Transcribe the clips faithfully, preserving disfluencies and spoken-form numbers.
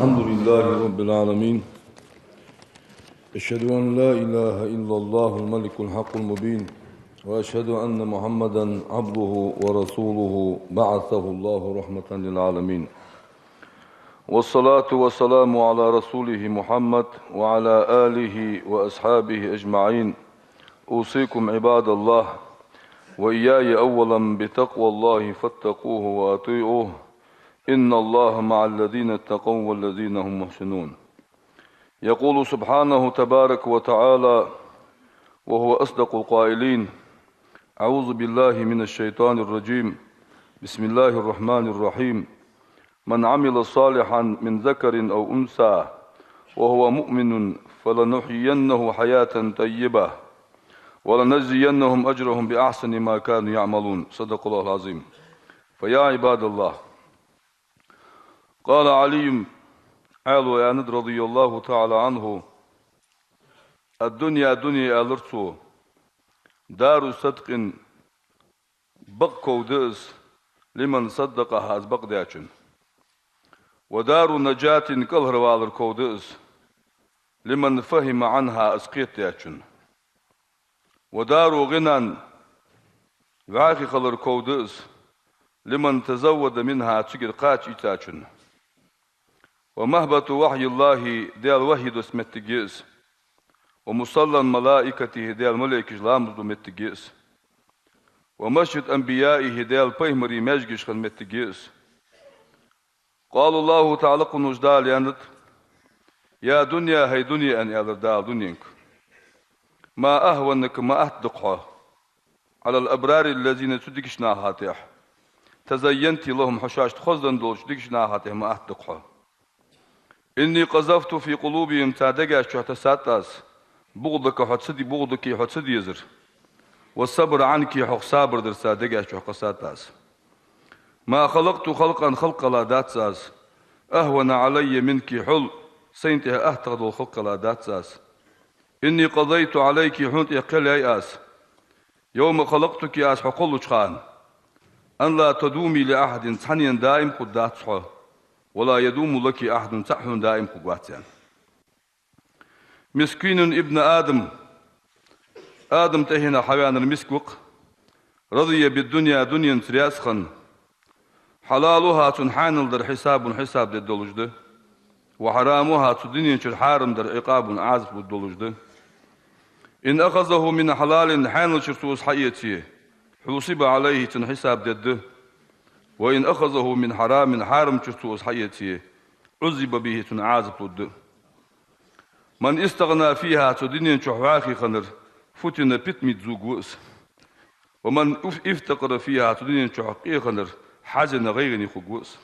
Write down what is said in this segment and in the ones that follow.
الحمد لله رب العالمين. أشهد أن لا إله إلا الله الملك الحق المبين، وأشهد أن محمدا عبده ورسوله بعثه الله رحمة للعالمين. والصلاة والسلام على رسوله محمد وعلى آله وأصحابه أجمعين. أوصيكم عباد الله وإياي أولا بتقوى الله فاتقوه وأطيعوه. إن الله مع الذين اتقوا والذين هم محسنون. يقول سبحانه تبارك وتعالى وهو أصدق القائلين: أعوذ بالله من الشيطان الرجيم. بسم الله الرحمن الرحيم. من عمل صالحا من ذكر أو أنثى وهو مؤمن فلنحيينه حياة طيبة ولنجزينهم أجرهم بأحسن ما كانوا يعملون. صدق الله العظيم. فيا عباد الله، قال علي, Ӏаьлас аьннад, رضي الله تعالى عنه: الدنيا, дуне, аьлар цо, دار صدق, бакъ ков да из, لمن صدقها, из бакъ даьчун. ودار نجاة, кӀалхарвалар ков да из, لمن فهم عنها, из кхетадаьчун. ودار غنى, вӀаьхий хилар ков да из, لمن تزود منها, цигара кхача ийцачун. ومهبط وحي الله, Даьла вахьи доссаш моттиг я из. ومصلى ملائكته, Даьла малейкаш ламаз ду моттиг я из. ومسجد أنبيائه, Даьла пайхамарий маьждигаш хинна моттиг я из. قال الله تعالى, лакхаволча Дала аьннад: يا دنيا, хӀай дуне, аьнна, аьлар Дала дуненга, ما أهونك, ма атта да-кх хьо, على الأبرار الذين, цу дикача наха тӀа, تزينت لهم, хьо шоашта хоза долча дикача наха тӀа ма атта да-кх хьо. إني قذفت في قلوبهم, цар дегаш чу тесад аз, بغضك, хьо ца де-, بغضك, хьо ца дезар, والصبر عنك, хьох сабар дар цар дегаш чу кхессад аз. ما خلقت خلقا, халкъ кхелла дац аз, أهون علي منك, хьол сайна тӀехьа аттагӀа дола халкъ кхелла дац аз. إني قضيت عليك, хьона тӀа кхел яьй аз, يوم خلقتك, аз хьо кхеллача хана, أن لا تدومي لأحد, цхьаннена даим хургдац хьо, ولا يدوم لك أحد, цхьа а хьона даим хургвац, аьнна. مسكين ابن آدم, Адама тӀехьенах хьаваьннар миска ва-кх, رضي بالدنيا, дуненца раьза хинна, حلالها, цун хьаьнал дар, حساب, хьисаб дергдолаш да, وحرامها, цу дунен чура хьарам дар, عقاب, Ӏазап лургдолаш да. إن أخذه من حلال, хьаьнал чура цо из хьаэце, حوسب عليه, цунна хьисаб дергда, وإن أخذه من حرام, хьарам чура цо из хьаэце, عذب به, цунна Ӏазап лургда. من استغنى فيها, цу дунен чу вӀаьхий хиннар, فتن, питамца зувргва из. ومن اف-, افتقر فيها, цу дунен чу къе хиннар, حزن, гӀайгӀане хургва из.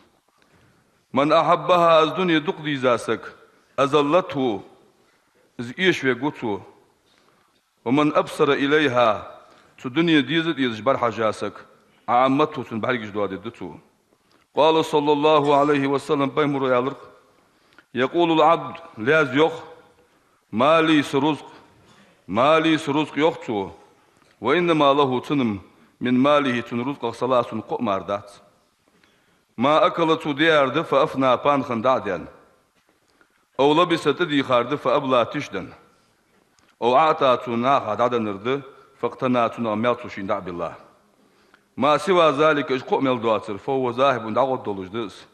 من أحبها, из дуне дукха дийза саг, أذلته, из эшавергва цо. ومن أبصر إليها, цу дуне деза а дезаш бӀарахьежа саг, أعمته, цун бӀаргаш доадергда цо. قال صلى الله عليه وسلم, пайхамара аьлар-кх: يقول العبد, лаьза йоах: ما لي, са рузкъ, ما لي, са рузкъ, йоах цо. وإنما له, цунна-м, من ماله, цун рузкъах, ثلاث, кхоъ мара дац. ما أكل, цо диар да, فأفنى, пана хинна дӀа а даьнна. أو لبس, тӀадийхар да, فأبلى, тиша даьнна. أو أعطى, цо наха дӀаденнар да, فاقتنى, цунах маьл цо шийна дӀа а билла. ما سوى ذلك, уж кхоъ мел доацар, فهو ذاهب, дӀагӀоргдолаш да из.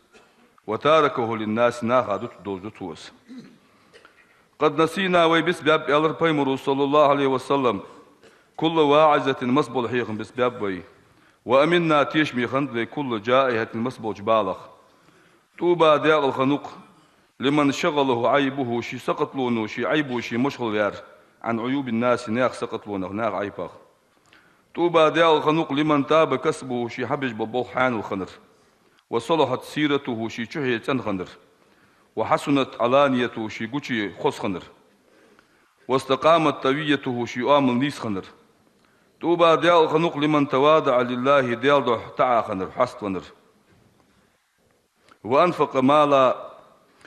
وتاركه للناس, наха дутаргдолаш да цо из. قد نسينا, вай бицбаьб, аьлар пайхамара, صلى الله عليه وسلم, كل واعظة, массабола хьехам бицбаьб вай, وأمنا, тешаме хиннад вай, كل جائحة, массаболча балах. طوبى, даькъала хиннав-кх, لمن شغله عيبه, ший сакхаталоно, ший Ӏайбо ше машгӀул ваьр, عن عيوب الناس, наьха сакхаталонех, наьха Ӏайбех. طوبى, даькъала хиннав-кх, لمن طاب كسبه, ше хьабеш бола болх хьаьнал хиннар, وصلحت سيرته, ший чухье цӀена хиннар, وحسنت علانيته, ший гуча хоза хиннар, واستقامت طويته, ший оамал нийса хиннар. طوبى, даькъала хиннав-кх, لمن تواضع لله, Даьла духьа таӀа хиннар, хьаставеннар. وأنفق مالا,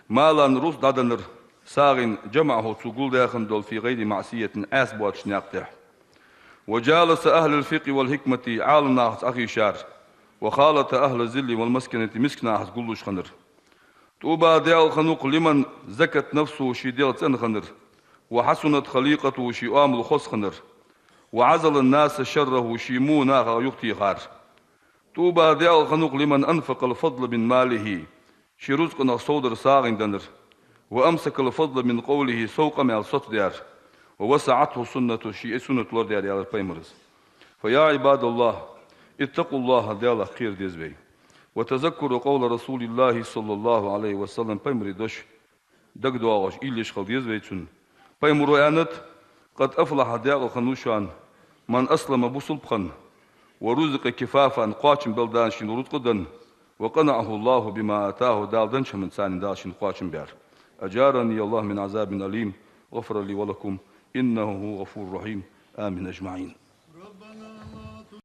مالا, рузкъ дӀаденнар, ساغيا, جمعه, цо гулдаь хинна дола, في غير معصية, Ӏаьса боацача наькъа тӀа. وجالس أهل الفقه والحكمة, Ӏаламнахаца Ӏохайшар, وخالط أهل الذل والمسكنة, мискача нахаца гуллуш хиннар. ТӀуба, даькъала хиннав-кх, لمن زكت نفسه, ший дегӀ цӀена хиннар, وحسنت خليقته, ший оамал хоза хиннар, وعزل الناس شره, ший во нахах юхатехар. ТӀуба, даькъала хиннав-кх, لمن أنفق الفضل من ماله, ший рузкъах сов дар сагӀийна деннар, وأمسك الفضل من قوله, сов къамаьл соцадаьр, ووسعته سنته, ший суннат лорадаьр, аьлар пайхамара. فيا عباد الله، اتقوا الله, Даллах кхера деза вай. وتذكروا قول رسول الله صلى الله عليه وسلم, пайхамара дош дагадоагӀаш, уйла еш хила деза вай цунна. Пайхамара аьннад: قد أفلح, даькъала хиннав шоана, من أسلم, бусалба хинна, ورزق كفافا, кхоачам баь Дала шийна рузкъа денна, وقنعه الله بما آتاه, Дала деннача хӀаманца Дала шийна кхоачам баьр. أجارني الله من عذاب أليم، غفر لي ولكم، إنه هو الغفور الرحيم. آمين أجمعين.